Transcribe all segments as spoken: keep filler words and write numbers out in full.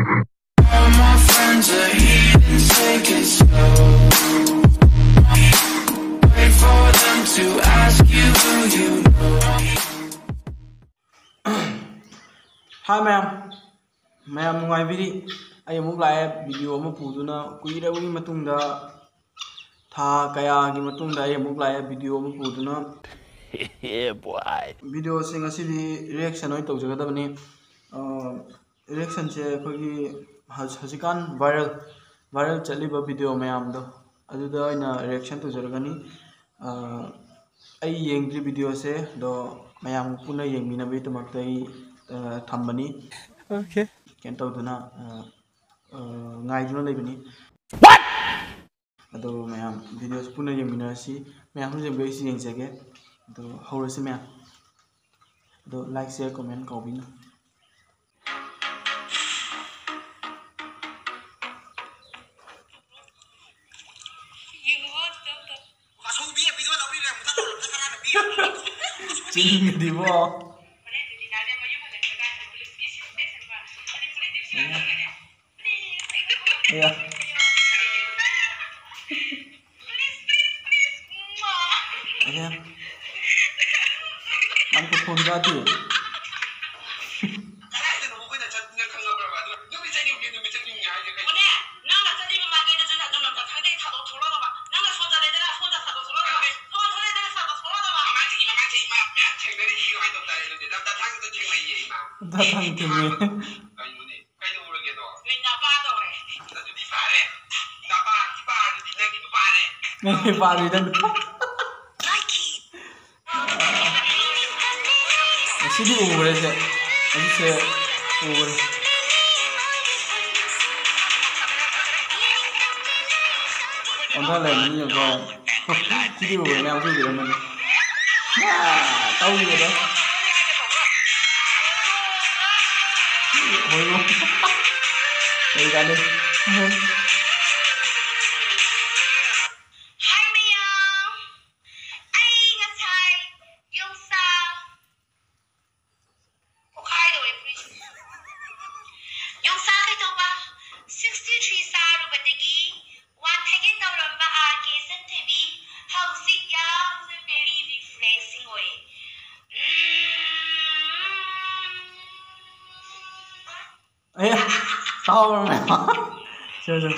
All my friends are heathens, take it slow. Wait for them to ask you who you know. Hi ꯃꯌꯥꯝ, ꯃꯌꯥꯝ ꯅꯨꯡꯉꯥꯏꯕꯤꯔꯤ? ꯑꯩ ꯑꯃꯨꯛ ꯂꯥꯛꯑꯦ video ꯑꯃ ꯄꯨꯗꯨꯅ꯫ ꯀꯨꯏꯔꯕꯒꯤ ꯃꯇꯨꯡꯗ, ꯊꯥ ꯀꯌꯥꯒꯤ ꯃꯇꯨꯡꯗ ꯑꯩ ꯑꯃꯨꯛ ꯂꯥꯛꯑꯦ ꯚꯤꯗꯤꯑꯣ ꯑꯃ ꯄꯨꯗꯨꯅ꯫ Yeah, boy. ꯚꯤꯗꯤꯑꯣꯁꯦ ꯉꯁꯤꯗꯤ ꯔꯤꯌꯦꯛꯁꯟ ꯑꯣꯏꯅ ꯇꯧꯖꯒꯗꯕꯅꯤ꯫ ꯑ, ꯔꯤꯌꯦꯛꯁꯟꯁꯦ ꯑꯩꯈꯣꯏꯒꯤ ꯍꯧꯖꯤꯛꯀꯥꯟ ꯚꯥꯏꯔꯦꯜ, ꯚꯥꯏꯔꯦꯜ ꯆꯠꯂꯤꯕ ꯚꯤꯗꯤꯑꯣ ꯃꯌꯥꯝꯗꯣ, ꯑꯗꯨꯗ ꯑꯣꯏꯅ ꯔꯤꯌꯦꯛꯁꯟ ꯇꯧꯖꯔꯒꯅꯤ꯫ ꯑ, ꯑꯩ ꯌꯦꯡꯗ꯭ꯔꯤ ꯚꯤꯗꯤꯑꯣꯁꯦ, ꯑꯗꯣ ꯃꯌꯥꯝ ꯄꯨꯟꯅ ꯌꯦꯡꯃꯤꯟꯅꯕꯒꯤꯗꯃꯛꯇ ꯑꯩ, ꯑ, ꯊꯝꯕꯅꯤ꯫ Okay. ꯀꯩꯅꯣ ꯇꯧꯗꯨꯅ, ꯑ, ꯑ, ꯉꯥꯏꯗꯨꯅ ꯂꯩꯕꯅꯤ꯫ ꯑꯗꯣ ꯃꯌꯥꯝ ꯚꯤꯗꯤꯑꯣꯁꯤ ꯄꯨꯟꯅ ꯌꯦꯡꯃꯤꯟꯅꯔꯁꯤ꯫ ꯃꯌꯥꯝ ꯍꯧꯖꯤꯛ ꯑꯩꯁꯨ ꯌꯦꯡꯖꯒꯦ꯫ ꯑꯗꯣ ꯍꯧꯔꯁꯤ ꯃꯌꯥꯝ꯫ ꯑꯗꯣ like, share, comment ꯀꯥꯎꯕꯤꯅꯨ꯫ ꯆꯤꯟꯒꯗꯤꯕꯣ꯫ ꯌꯥ꯫ ꯌꯥ꯫ ꯑꯝꯇ ꯐꯣꯟ ꯆꯥꯗꯦ꯫ ꯃꯊꯪ ꯊꯦꯡꯅꯩ꯫ ꯀꯩꯗꯧꯔꯒꯦꯗꯣ? ꯅꯣꯏ ꯅꯄꯥ ꯇꯧꯔꯦ꯫ ꯑꯗꯨꯗꯤ ꯐꯔꯦ꯫ ꯅꯄꯥ, ꯏꯄꯥ ꯑꯗꯨꯗꯤ ꯅꯪꯒꯤ ꯅꯨꯄꯥꯅꯦ꯫ ꯅꯪꯒꯤ ꯅꯨꯄꯥꯗꯨꯗꯤ ꯅꯪ ꯅꯨꯄꯥ꯫ ꯉꯁꯤꯗꯤ ꯎꯈ꯭ꯔꯦꯁꯦ꯫ ꯉꯁꯤꯁꯦ ꯎꯈ꯭ꯔꯦ꯫ ꯑꯣꯟꯊ ꯂꯩꯔꯝꯃꯅꯤ ꯌꯦꯡꯉꯣ꯫ ꯁꯤꯗꯤ ꯎꯈ꯭ꯔꯦ, ꯃꯌꯥꯝꯁꯨ ꯎꯕꯤꯔꯝꯃꯅꯤ꯫ ꯑꯥ, ꯇꯧꯈꯤꯕꯗꯣ꯫ ꯍꯣꯏ, ꯍꯣꯏ꯫ ꯀꯩ ꯀꯥꯟꯗ? Hi ꯃꯌꯥꯝ, ꯑꯩ ꯉꯁꯥꯏ ꯌꯣꯡꯆꯥꯛ ꯄꯣꯈꯥꯏꯗꯧꯔꯦ ꯐꯨꯔꯤꯠꯁꯦ꯫ ꯌꯣꯡꯆꯥꯛ ꯀꯩꯗꯣ ꯑꯦ, ꯇꯥꯍꯧꯔꯝꯃꯦ꯫ ꯁꯦ, ꯁꯦ꯫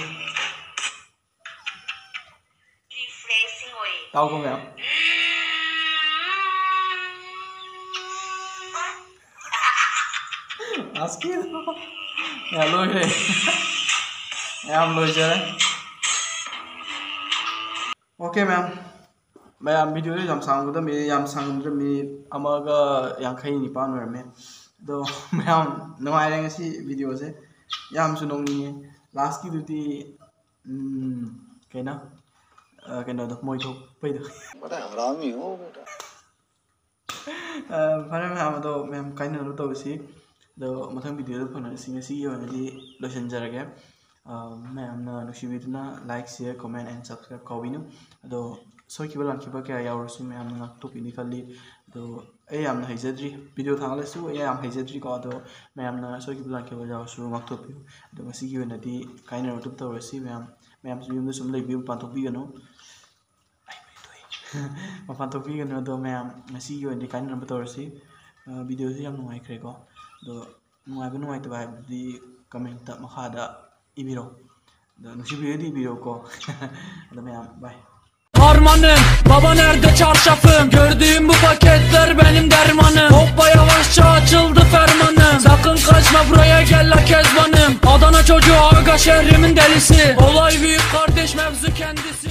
ꯇꯥꯎꯀꯣ ꯃꯌꯥꯝ꯫ ꯑꯁꯀꯤꯗꯣ꯫ ꯌꯥ, ꯂꯣꯏꯈ꯭ꯔꯦ꯫ ꯌꯥꯝ ꯂꯣꯏꯖꯔꯦ꯫ ꯑꯣꯀꯦ ꯃꯌꯥꯝ꯫ ꯃꯌꯥꯝ, ꯚꯤꯗꯤꯑꯣꯁꯦ ꯌꯥꯝ ꯁꯥꯡꯒꯗꯕꯅꯤ, ꯌꯥꯝ ꯁꯥꯡꯒꯗꯕꯅꯤ, ꯑꯃꯒ ꯌꯥꯡꯈꯩ ꯅꯤꯄꯥꯟ ꯑꯣꯏꯔꯝꯃꯦ꯫ ꯑꯗꯣ ꯃꯌꯥꯝ, ꯅꯨꯡꯉꯥꯏꯔꯦ ꯉꯁꯤ ꯚꯤꯗꯤꯑꯣꯁꯦ꯫ ꯌꯥꯝꯁꯨ ꯅꯣꯛꯅꯤꯡꯉꯦ꯫ ꯂꯥꯁꯀꯤꯗꯨꯗꯤ, ꯎꯝ, ꯀꯩꯅꯣ, ꯑ, ꯀꯩꯅꯣꯗꯣ, ꯃꯣꯏ ꯊꯣꯛꯄꯩꯗꯣ꯫ बड़ा हरामी हो बेटा। ꯑ, ꯐꯔꯦ ꯃꯌꯥꯝ, ꯑꯗꯣ ꯃꯌꯥꯝ ꯀꯥꯏꯅꯅꯕ ꯇꯧꯔꯁꯤ꯫ ꯑꯗꯣ ꯃꯊꯪ ꯚꯤꯗꯤꯑꯣꯗ ꯐꯪꯅꯔꯁꯤ꯫ ꯉꯁꯤꯒꯤ ꯑꯣꯏꯅꯗꯤ ꯂꯣꯏꯁꯤꯟꯖꯔꯒꯦ꯫ ꯑ, ꯃꯌꯥꯝꯅ ꯅꯨꯡꯁꯤꯕꯤꯗꯨꯅ like, share, comment and subscribe ꯀꯥꯎꯕꯤꯅꯨ꯫ ꯑꯗꯣ ꯁꯣꯏꯈꯤꯕ ꯂꯥꯟꯈꯤꯕ ꯀꯌꯥ ꯌꯥꯎꯔꯁꯨ ꯃꯌꯥꯝꯅ ꯉꯥꯛꯊꯣꯛꯄꯤꯅꯤ ꯈꯜꯂꯤ꯫ ꯑꯗꯣ ꯑꯩ ꯌꯥꯝꯅ ꯍꯩꯖꯗ꯭ꯔꯤ, ꯚꯤꯗꯤꯑꯣ ꯊꯥꯒꯠꯂꯁꯨ ꯑꯩ ꯌꯥꯝ ꯍꯩꯖꯗ꯭ꯔꯤꯀꯣ꯫ ꯑꯗꯣ ꯃꯌꯥꯝꯅ ꯁꯣꯏꯈꯤꯕ ꯂꯥꯟꯈꯤꯕ ꯌꯥꯎꯔꯁꯨ ꯉꯥꯛꯊꯣꯛꯄꯤꯌꯨ꯫ ꯑꯗꯣ ꯉꯁꯤꯒꯤ ꯑꯣꯏꯅꯗꯤ ꯀꯥꯏꯅꯔꯣꯏꯗꯕ ꯇꯧꯔꯁꯤ ꯃꯌꯥꯝ꯫ ꯃꯌꯥꯝꯁꯨ ꯌꯨꯝꯗ ꯁꯨꯝ ꯂꯩꯕꯤꯌꯨ, ꯃꯄꯥꯟ ꯊꯣꯛꯄꯤꯒꯅꯨ꯫ ꯃꯄꯥꯟ ꯊꯣꯛꯄꯤꯒꯅꯨ꯫ ꯑꯗꯣ ꯃꯌꯥꯝ, ꯉꯁꯤꯒꯤ ꯑꯣꯏꯅꯗꯤ ꯀꯥꯏꯅꯅꯕ ꯇꯧꯔꯁꯤ꯫ ꯑ, ꯚꯤꯗꯤꯑꯣꯁꯤ ꯌꯥꯝ ꯅꯨꯡꯉꯥꯏꯈ꯭ꯔꯦꯀꯣ꯫ ꯑꯗꯣ ꯅꯨꯡꯉꯥꯏꯕ ꯅꯨꯡꯉꯥꯏꯇꯕ ꯍꯥꯏꯕꯗꯨꯗꯤ comment ꯃꯈꯥꯗ ꯏꯕꯤꯔꯣ꯫ ꯑꯗꯣ ꯅꯨꯡꯁꯤꯕꯤꯔꯗꯤ ꯏꯕꯤꯔꯣꯀꯣ꯫ ꯑꯗꯣ ꯃꯌꯥꯝ, bye꯫ Harmanım, baba nerede çarşafım? Gördüğüm bu paketler benim dermanım. Hoppa yavaşça açıldı fermanım. Sakın kaçma, buraya gel la Kezbanım. Adana çocuğu, aga şehrimin delisi. Olay büyük kardeş, mevzu kendisi.